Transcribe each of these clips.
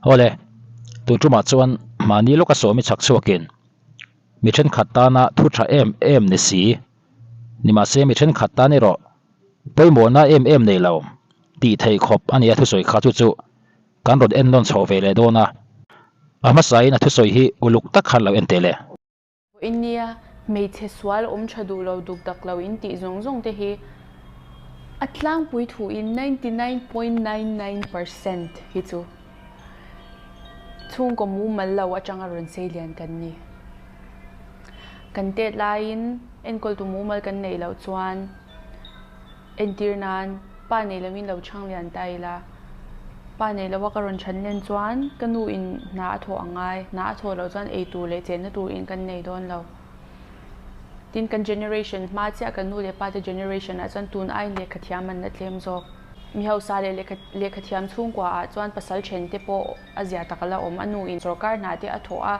Awle, tun tumah chuan mahni lawka sawmi chhak chhuakin mi thenkhat tana thu tha em em ni si. Nimahse mi thenkhat tan erawh pawimawhna em em nei lo tih theih khawp a nia thusawi kha chu chu kan rawn en nawn chhoh ve leh dawn a. A hmasain a thusawi hi uluk tak khan lo en teh le. India hmeichhe sual awm tha duh lo duk dak lo in tih zawng zawng te hi a tlangpui thuin 99.99% hi chu chhungkaw mumal lo atanga rawn sei lian kan ni. Kan tet laiin enkawltu mumal kan neih loh chuan Entir nan, pa nei loin lo chhang lian ta ila, pa nei loa ka rawn chhan len chuan ka nu in hna a thawh a ngai, hna a thawh loh chuan ei tur leh chenna tur in kan nei dawn lo. Tin, kan generation hma chiah kan nu leh pa te generation ah chuan tun aiin lehkha thiam an la tlem zawk. Mi hausa leh lehkha lehkha thiam chhungkua ah chuan pasal then te pawh a zia tak a la awm, a nu in sorkar hna te a thawh a,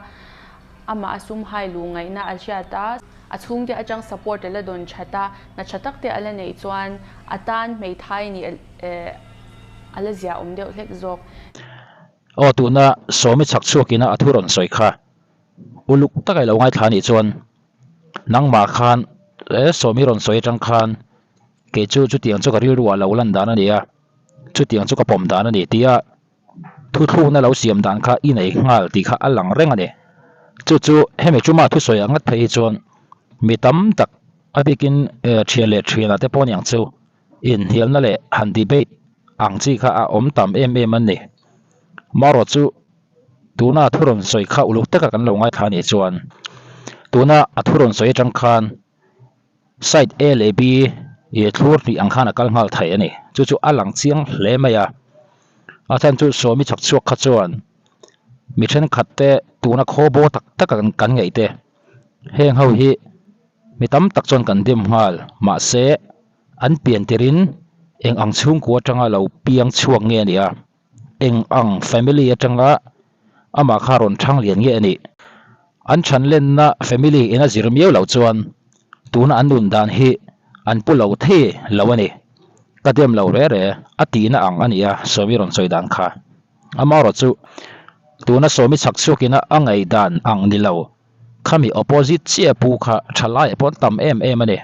amah a sum hai lu ngaihna a hriat a, a chhungte atang support a la dawn that a, hna tha tak te a la neih chuan a tan hmeithai nih a la zia awm deuh hlek zawk. Aw tuna Sawmi chhak chhuakina a thu rawn sawi kha uluk taka i lo ngaithla anih chuan nangmah khan Sawmi rawn sawi atang khan kei chu chutiang chu ka rilru ah lo lan dan a ni a, chutiang chu ka pawm dan a ni tia Thuthlukna lo siam dan kha i nei nghal tih kha a lang reng a ni. Chu chu hemi chuma thusawi ang ngat phei hi chuan mi tam tak a bikin thian leh thianah te pawh niang chu inhnialna leh han debate ang chi kha a awm tam em em an ni. Marawh chu tuna thu rawn sawi kha uluk taka kan lo ngaithla anih chuan tuna a thu rawn sawi atang khan Side A leh B ih thlur hnih ang khan a kal nghal thei a ni. Chu chu a lang chiang hle mai a. A chhan chu Sawmi chhak chhuak kha chuan mi thenkhat te tuna khaw bo tak tak a kan ngaih te heng ho hi mi tam tak chuan kan dim nghal mahse an pian tirin eng ang chhungkua atanga lo piang chhuak nge a ni a. Eng ang family atanga amah kha rawn thang lian nge a nih? An chhan lenna family in a zir miau loh chuan tuna an nun dan hi an pu lo thei lo a ni. Ka dem lo re re a tihna ang a ni a Sawmi rawn sawi dan kha. Amaherawh chu tuna Sawmi chhak chhuakina a ngaihdan ang ni lo khami opposite chiah pu kha thalaiah pawh an tam em em a ni.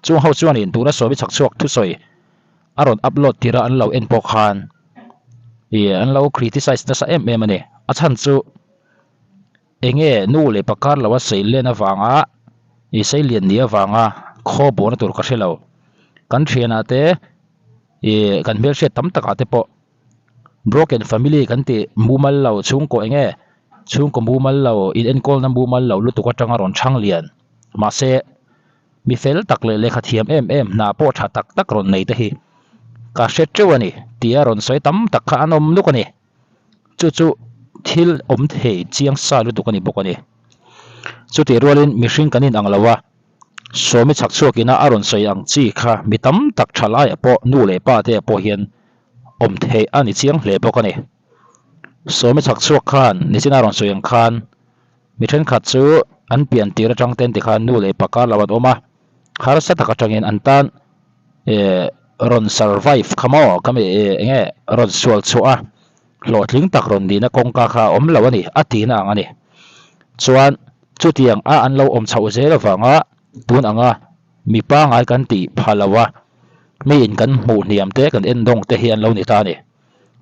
Chung ho chuanin tuna Sawmi chhak chhuak thusawi a rawn upload tir a an lo en pawh khan ih an lo criticize nasa em em a ni. A chhan chu enge nu leh pa kar lo a sei len avanga ih sei lian ni avanga khaw buaina tur ka hre lo. Kan thianah te ih kan hmelhriat tam takah te pawh broken family kan tih mumal lo chhungkaw enge chhungkaw mumal lo inenkawlna mumal lo lutuk atanga rawn chhang lian mahse. Mi fel tak leh lehkha thiam em em hna pawh tha tak tak rawn nei te hi ka hre teuh a ni tia rawn sawi tam tak kha an awm nuk a ni. Chu chu thil awm thei chiang sa lutuk a ni bawk a ni. Chutih rualin mihring kan inang lo a, Sawmi chhak chhuakina a rawn sawi ang chi kha mi tam tak tha laiah pawh nu leh pa te ah pawh hian awm theih a ni chiang hle bawk a ni. Sawmi chhak chhuak khan nichina rawn sawi ang khan Mi thenkhat chu an pian tir atang ten tikhan nu leh pa kar lo an awm a, harsa tak atangin an tan eh rawn survive kha maw ka mi eh eng nge rawn sual chhuah a, hlawhtling tak rawn nihna kawngka kha a awm lo a ni a tihna ang a ni. Chuan chutiang a an lo awm chhoh zel avanga tun anga mi pangai kan tih pha lo a, miin kan hmuh hniam te kan endawng te hi an lo ni ta a ni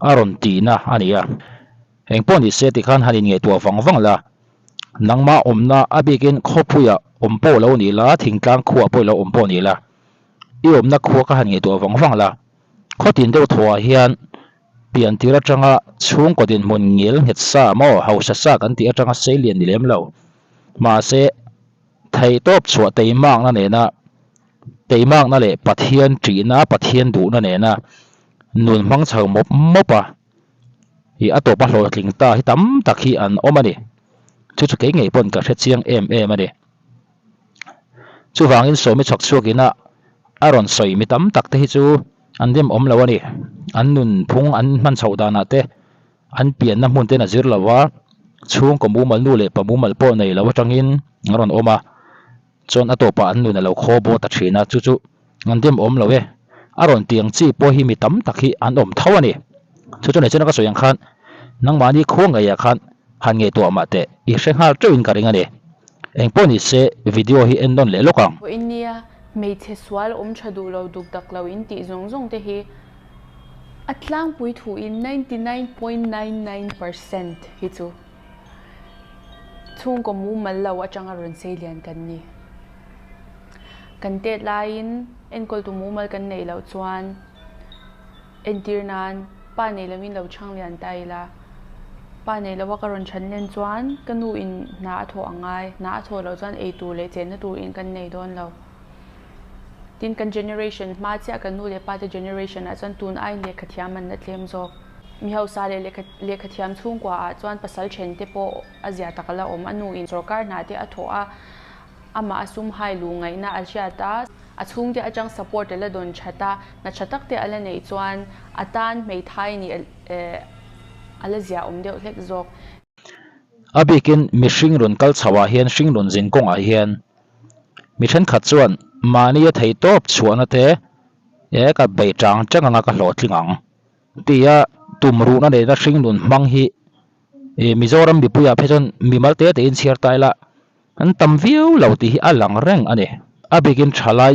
a rawn tihna a ni a. Eng pawh ni se tikhan han inngaihtuah vang vang la, nangmah awmna a bikin khawpuiah awm pawh lo ni la, thingtlang khuaah pawh i lo awm pawh ni la, i awmna khua kha han ngaihtuah vang vang la. Khawtin deuh thawhah hian pian tir atanga chhungkaw dinhmun ngel nghet sa maw, hausa sa kan tih atanga sei lian ni lem lo. Mahse, theihtawp chhuah teimakna nena teimakna leh Pathian ṭihna, Pathian duhna nena nun hmang chho mawp mawp a. Ih a tawp a hlawhtling ta hi tam tak hi an awm a ni. Chu chu kei ngei pawn ka hre chiang em em a ni. Chuvangin Sawmi chhawk chhuak ina a rawn sawi mi tam tak te hi chu an dem awm lo a ni. An nun phung an hman chhoh danah te an pianna hmun ten a zir lo a, chhungkaw mumal nu leh pa mumal pawh nei lo atangin an rawn awm a. Chuan a tawpah an nun a lo khaw baw ta thin a, chu chu an dem awm lo e. A rawn ti ang chi pawh hi mi tam tak hi an awm tho a ni. Chu chu nei chuan ka sawi ang khan Nangmahni khua ngeiah khan han ngaihtuah mah teh i hre nghal teuhin ka ring a ni. Engpawh ni se video hi en nawn leh lawk ang. Vawiin nia hmeichhe sual awm tha duh lo duk dak lo in tih zawng zawng te hi a tlangpui thuin 99.99% hi chu chhungkaw mumal lo atanga rawn sei lian kan ni. Kan tet laiin enkawltu mumal kan neih loh chuan Entir nan, pa nei loin lo chhang lian ta ila, pa nei loa ka rawn chhan len chuan ka nu in hna a thawh a ngai, hna a thawh loh chuan ei tur leh chenna tur in kan nei dawn lo. Tin, kan generation hma chiah kan nu leh pa te generation ah chuan tun aiin lehkha thiam an la tlem zawk. Mi hausa leh lehkha lehkha thiam chhungkua ah chuan pasal then te pawh a zia tak a la awm, a nu in sorkar hna te a thawh a, Amah a sum hai lu ngaihna a hriat a, a chhungte atang support a la dawn that a, hna tha tak te a la neih chuan a tan hmeithai nih a la zia awm deuh hlek zawk. A bikin mihring rawn kal chho ah hian hring rawn zin kawngah hian mi thenkhat chuan mahni a thei tawp chhuahna te e ka bei chang chang anga ka hlawhtling ang tia tumruhna nena hring nun hmang hi Mizoram mipuiah phei chuan mimal te tein chhiar ta ila An tam viau lo tih hi a lang reng a ni. A bikin thalai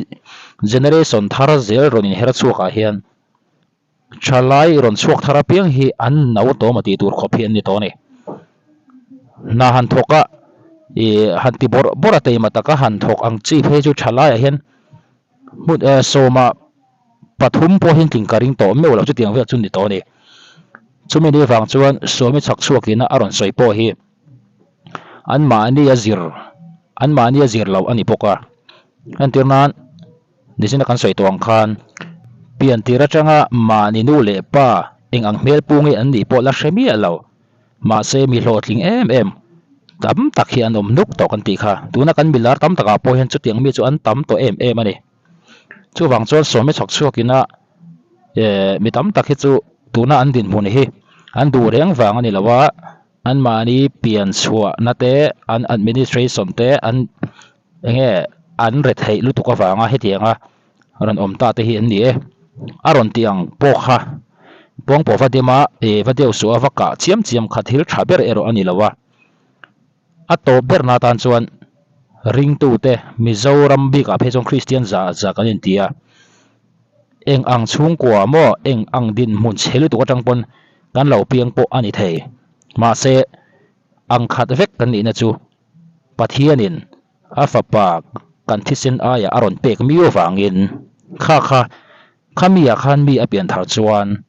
generation thar zel rawn inher chhuakah hian thalai rawn chhuak thar apiang hi an no tawm a tih tur khawp hi an ni tawh a ni. Hna han thawk a, ih han ti bawrh bawrh a teima taka han thawk ang chi phei chu thalaiah hian hmun sawma pathum pawh hian tling ka ring tawh meuh lo chutiang vel chu ni tawh a ni. Chumi ni vang chuan Swami Chhakchhuakina a rawn sawi pawh hi An mahni a zir, an mahni a zir loh a ni bawk a. Entir nan, nizina kan sawi tawh ang khan, pian tir atanga mahni nu leh pa eng ang hmel pu nge an nih pawh la hre miah lo. Mahse mi hlawhtling em em tam tak hi an awm nuk tawh kan tih kha. Tuna kan milar tam takah pawh hian chutiang mi chu an tam tawh em em a ni. Chuvang chuan sawmi chhawk chhuakin a mi tam tak hi chu tuna an dinhmun hi an duh reng vang a ni lo a. Anmahni pian chhuahna te, an administration te, an enge an retheih lutuk avanga hetianga rawn awm ta te hi an ni e. A rawn tih ang pawh kha pawngpaw va dema eh va deuh suh a va kah chiam chiam kha thil tha ber erawh a ni lo a. A tawp berna atan chuan ringtute Mizoram bikah phei chuan Kristian zah zah kan inti a. Eng ang chhungkua maw eng ang dinhmun chhe lutuk atang pawn kan lo piang pawh a ni thei. Mahse, ang khat vek kan nihna chu Pathianin a fapa kan thisen aia a rawn pek miu avangin kha kha khamiah khan mi a pian thar chuan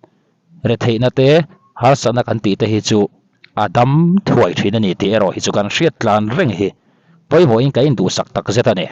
retheihna te harsatna kan tih te hi chu a dam thuai thin a ni tih erawh hi chu kan hriat tlan reng hi pawimawhin ka induhsak takzet a ni.